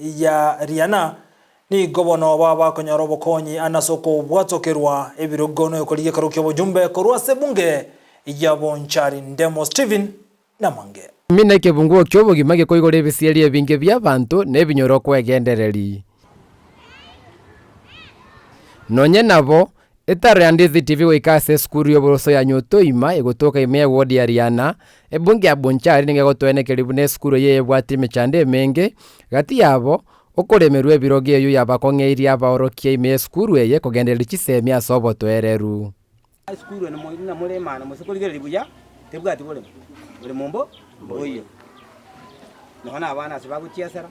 ya Riana nigo bono bakonyora obokonyi ase okobwatokerwa ebirogo na okorigia ekerogo ki'obojumbe korwa ase ebunge ya Bonchari Ndemo Stephen namange. Ime nekebunguo ki'obogima gekoigora ebisieri ebinge bi'abanto na ebinyoro kwegendereri. Nonye nabo, etaro ya Ndizi TV goika ase esukuru y'oboroso ya Nyotoima egotoka ime ya ward ya Riana, ebunge ya Bonchari nigo egotoenekeria buna esukuru eye ebwate emechando emenge, gati yabo, okoremerwa ebirogo eyio yabakong'eirie abaorokia ime y'esukuru eye kogendereria chisemi ase obotoereru. Esukuru ene buna more emana mose korigereria buya, tebwati boremo, boremo mbo mboiyo. Nonya na abana ase bagochiesera,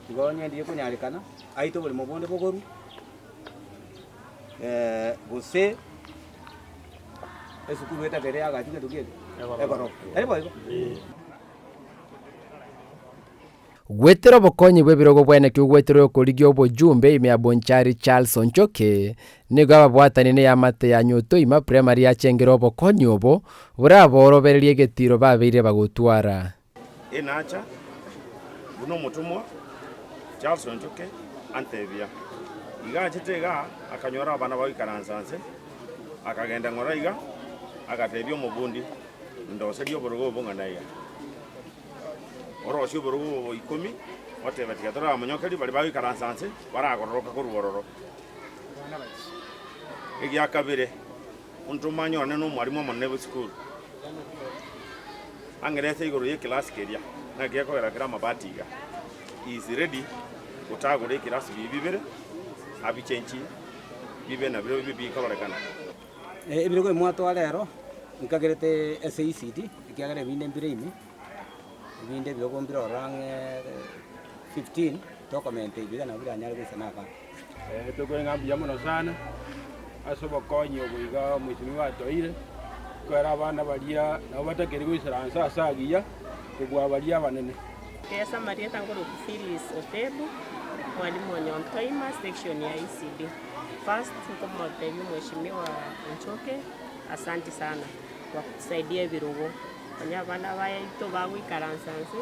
igo onye ndiri konyarekana, aite oboremo bonde bogorwe, gose esukuru etakere eagachwe gento ki eke? Egorofa. Tari boigo? Goetera obokonyi bw'ebirogo bw'eneki ogweterwa okorigia obojumbe ime ya Bonchari Charles Onchoke, nigo ababwatani neamate ya Nyotoima Primary yachengire obokonyi obo boraboorobererie egetiro babeire bagotwara. Enacha buna omotomwa Charles Onchoke antebia, Iga achete igaa akanyora abana bagoikaransa nse, akagenda ng'ora iga, agatebia omobundi, Ndoserie oborogo obo ng'ana iga. Orosie oborogo obo ikomi, otebe, Tiga torabamonyokerie baria bagoikaransa nse, baragororoka korwa ororo. Egia kabere, ontomanye one nomwalimu omonene bw'esukuru, ang'erese igoro y'ekelasi keria, naki gekogera kere amabati iga. He is ready gotagora ekelasi biria bibere, abichenchie bibe nabirobio bikororekana. Ebirogo ebi mwatoa rero, nkagerete ase ECD, ekiagera ebinde mbire ime, ebinde ebirogo mbire ororo ang'e 15, tokomenta ebi iga nabo biranyare goisana abana. Tokore ng'a mbuya mono sana ase obokonyi obo iga omweshimiwa atoeire, ekiagera abana baria nabo batakeire goisaransa ase agiya kobua baria abanene. Ase amarieta nkorokwa Phyllis Otebu, mwalimu o Nyontoima section ya ECD. First nkomotebia omweshimiwa Onchoke asanti sana kwa kutusaidia ebirogo, onye abana baito bagoikaransa nse,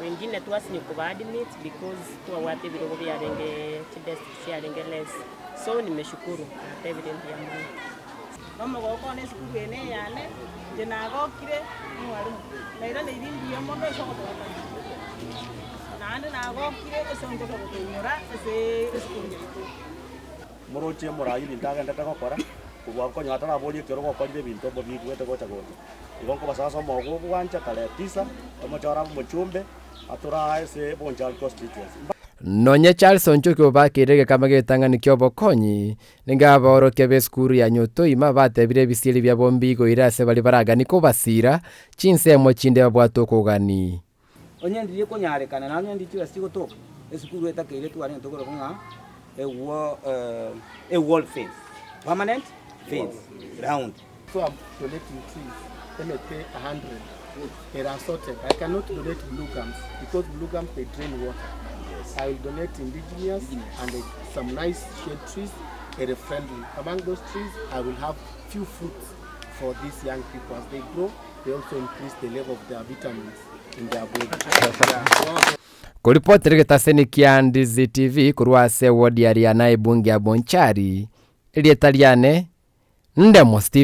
wengine twasinywa koba admit because twabwate ebirogo biarenge chidesk chiarenge less, so nimeshukuru natebire mbuya mono. Nomogoko one esukuru eye neyane, inche nagokire omwalimu, nairaneirie mbuya mono ase ogotogotonya, naende nagokire ase onchoke gotoinyora ase esukuru yaito. Moroche moraai ebinto agenderete gokora, kobua okonyora taraboria ekero gokorire ebinto mbobiigwete gocha gocha. Igo nkobasaba ase omogo obwancha tarehe tisa, tomochore abe omochumbe, atorae ase Bonchari constituency. Nonye Charles Onchoke obakeire egekama getang'ani ki'obokonyi, Nigo abaorokia b'esukuru ya Nyotoima batebire ebisieri biabo mbigoire ase baria baraganie kobasiira, chinsemo chinde babwate okogani. Onye ndiria ekonyarekana naende onye ndiria chibesa chigotoka, esukuru etakeire etware egento okorokwa ng'a a wall a wall fence, permanent fence round. So I'm donating trees emete a hundred ere assorted I cannot donate blue gums because blue gums they drain water I will donate indigenous and some nice shade trees ere friendly among those trees I will have few fruits for these young people as they grow they also increase the level of their vitamins in their body yeah. Koripotera egetaseni kia Ndizi TV korwa ase ewodi ya Riana ebunge ya Bonchari, erieta riane Ndemo Stephen.